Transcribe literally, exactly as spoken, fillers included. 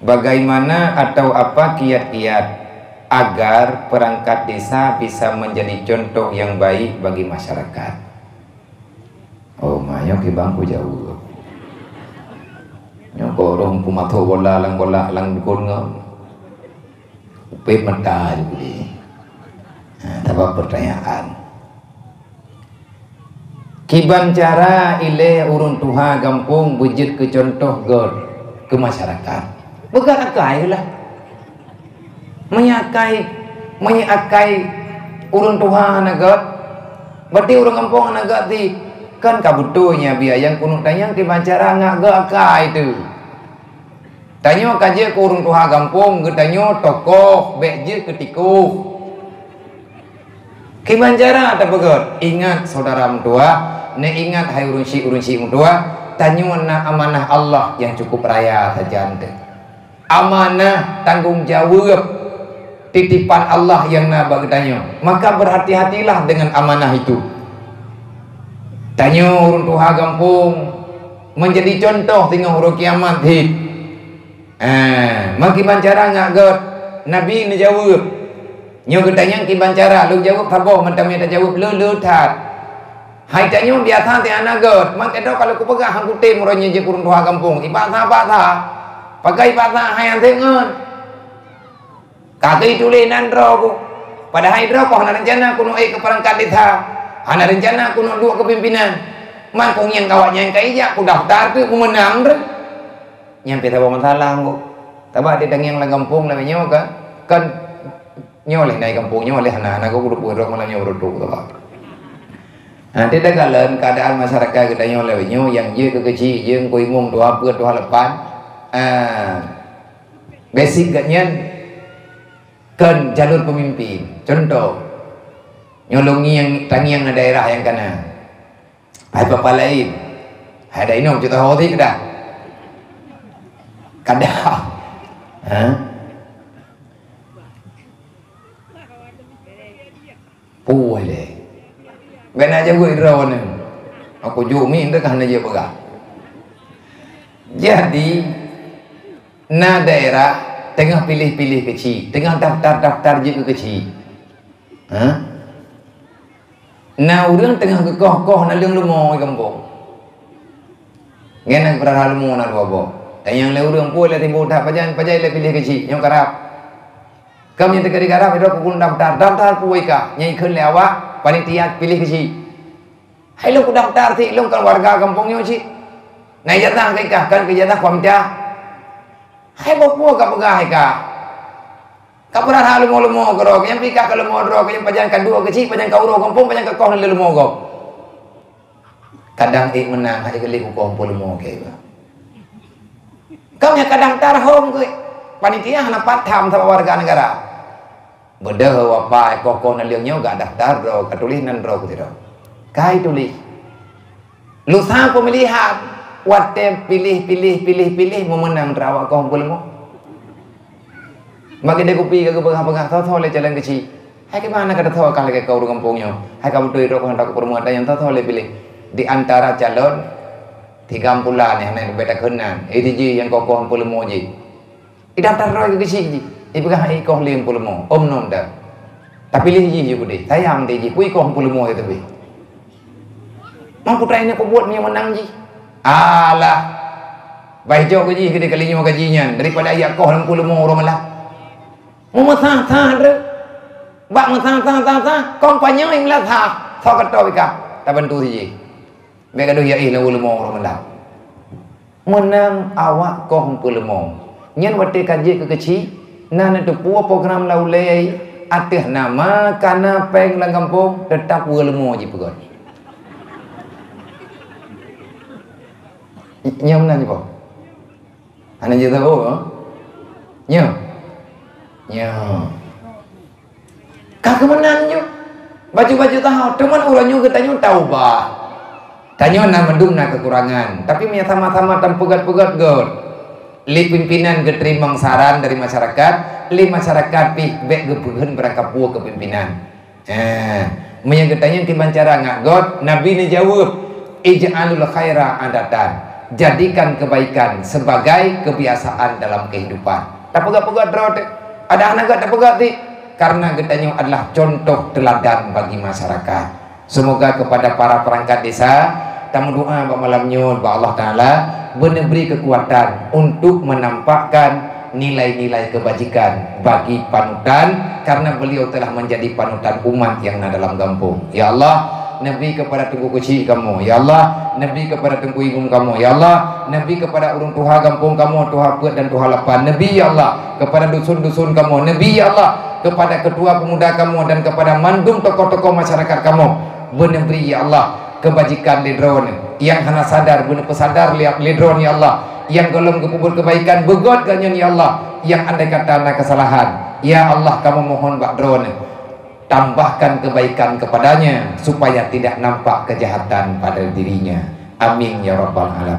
Bagaimana atau apa kiat-kiat agar perangkat desa bisa menjadi contoh yang baik bagi masyarakat? Oh, ma nyoe kibang kujaweueb. Nyoe kok roh peumatok bola lam bola lam dukon ngon. Upet mata je boleh. Ha, tabah pertanyaan. Kiban cara ilée ureuëng tuha gampông beujeuet keu contoh gét keu masyarakat. Beugét akai lah. Meunyoe akai, meunyoe akai ureuëng tuha hana gét, berarti ureuëng gampông hana gét di kan ka beutôi nya biaya nyang keuneuk tanyong kiban cara ngak gét akai teuh. Tanyoe ka jeuet keu ureuëng tuha gampông, geutanyoe tokoh, bék jeuet keu tikoh. Kiban cara tapeugét, ingat saudara meutuwah, neuingat hai ureuëng syiek-ureuëng syiek meutuwah, tanyoe na amanah Allah nyang cukup raya sajan teuh. Amanah tanggong jaweueb titipan Allah nyang na bak geutanyoe. Maka berhati-hatilah dengan amanah itu. Tanyoe ureuëng tuha gampông menjadi contoh singoh uroe kiamat hit. Ah, meukiban cara ngak gét, Nabi neujaweueb. Nyoe geutanyong kiban cara, lôn jaweueb saboh mantong nyang tajaweueb le-le that. Hai tanyoe biasa teuh hana gét, meukeudroe kalau kupeugah han kutem uroe nyoe jeuet ureuëng tuha gampông, ipaksa-paksa. Pakai ipaksa hai han sép ngon. Ka geutuléh nan droe ku. Padahai droe ku hana reuncana keuneuk ék keu peurangkat desa, hana reuncana keuneuk duek keu pimpinan. Mangkong nyang awak nyan ka ijak ku daftar teuh ku meunang teuh. Nyang pih saboh masalah ngok. Tabah di tangieng lam gampông lagée nyoe kan. Kan nyoe leh nai gampông nyoe leh hana, hana ku peuduek malam nyoe beureutok tabah. Nah, di dalam keadaan masyarakat geutanyoe lagée nyoe nyang jeuet keu keuchik, jeuet keu imum tuha peuet tuha lapan. Ah, basic geuh nyan kan jalur pemimpin. Contoh, nyoe lôn ngieng tangieng daerah nyang kana. Hai papa laén. Hai dak inong cuta hoti kedah. Kada. Ha? Puih lé. Bena jago idra wana. Aku jumi ndak hana je peugah. Jadi na daerah tengah pilih-pilih keuchik, tengah daftar-daftar je keuchik. Ha? Na ureuëng teungoh geukoh-koh naleueng leumo di gampông. Ngon na peurara leumo na dua boh. Tanyong lé ureuëng peue lé timbul that pajan, pajan lé piléh keuchik nyoe karab. Kam nyang teuka di karab, idok kukun daftar, daftar peue ikah nyang ikheun lé awak panitia piléh keuchik. Hai lôn kudaftar sit, lôn kan warga gampông nyoe cit. Na ijazah ka ikah, kan keu ijazah kuah mita. Hai boh peue ka peugah hai ka. Ka peurara leumo-leumo keudroe, nyang pih ka leumo droe, nyang pajan ka duek keuchik, pajan ka uroe gampông, pajan ka koh lé leumo gob. Kadang ék meunang hai keulik ukoe peuleumô keu iba. Kamoe nyang kadang tarhom keu panitia hana pat tham saboh warga negara. Beudôh wapa koh-koh naleueng nyoe gak daftar droe, ka tuléh nan droe keu sidroe. Kai tuléh. Lusa peumilihan, watée piléh, piléh, piléh, piléh, meumeunang terawak koh peuleumô. Bak keudè kupi ka geupeugah-peugah, tho-tho lé calon keuchik. Hai kiban hana ka tatho ka lagée kau ureuëng gampông nyoe. Hai ka beutôi droe keuh hana takeupeureumeue ata nyang tho-tho lé piléh. Di antara calon tiga bulan nyang hana beta keunan, eh, di jih nyang kokoh peuleumô jih. Idaftar droe keu keuchik jih. Ipeugah hai koh lé peuleumô, om non dah. Tapi lé jih jih udeh, sayang deh jih, pui koh peuleumô ya teubi. Mang putra ini peubuet meunyoe meunang jih. Alah. Bah jok gaji geude kali nyoe gaji nyan daripada yak koh lam puluh lima ureuëng malah. Meumeusa-sa droe. Bak meusa-sa-sa-sa, kompanye yang lah sah. Sok keutô bika. Tabantu siji. Bèk gadoh ya ih lam puluh lima ureuëng malah. Meunang awak koh peuleumô. Nyan watée ka jeuet keu keuchik, na neuteupeue program lam ulée ateueh nama kana péng lam gampông, teutap peuleumô jipeugöt. Nyoe meunan nyoe, Pak? Hana jeuet tahu, ha? Nyoe. Nyoe. Ka keuh meunan nyoe. Bacut-bacut tahu, teuma uroe nyoe geutanyoe taubah. Tanyoe na mandum na keukurangan, tapi meunyoe sama-sama tapeugöt-peugöt göt. Lé pimpinan geuteurimong saran dari masyarakat, lé masyarakat pih bèk geupeugöt beurangkapeue keu pimpinan. Eh, meunyoe geutanyoe kiban cara ngak göt, Nabi neujaweueb, "Ij'alul khaira adatan." Jadikan kebaikan sebagai kebiasaan dalam kehidupan. Tapeugah-peugah droe teuh, ada hana geuh tapeugah teuh, karena geutanyoe adalah contoh teladan bagi masyarakat. Semoga kepada para perangkat desa, tameudoa bak malam nyoe bak Allah Taala, beuneubri kekuatan untuk menampakkan nilai-nilai kebajikan bagi panutan, karena beliau telah menjadi panutan umat yang na dalam gampông. Ya Allah, neubri kepada Teungku Keuchik kamoe. Ya Allah, neubri kepada Teungku Imum kamoe. Ya Allah, neubri kepada ureuëng tuha gampông kamoe, tuha peuet dan tuha lapan. Neubri, ya Allah, kepada dusun-dusun kamoe. Neubri, ya Allah, kepada ketua pemuda kamoe dan kepada mandum tokoh-tokoh masyarakat kamoe. Beuneubri, ya Allah, kebajikan lé droeneuh. Nyang hana sadar, beuneupeusadar lé, lé droeneuh, ya Allah. Nyang gohlom geupeubuet kebaikan, beugöt geuh nyan, ya Allah. Nyang andai kata na keusalahan, ya Allah, kamoe mohon bak droeneuh, tambahkan kebaikan kepadanya, supaya tidak nampak kejahatan pada dirinya. Amin, ya rabbal alamin.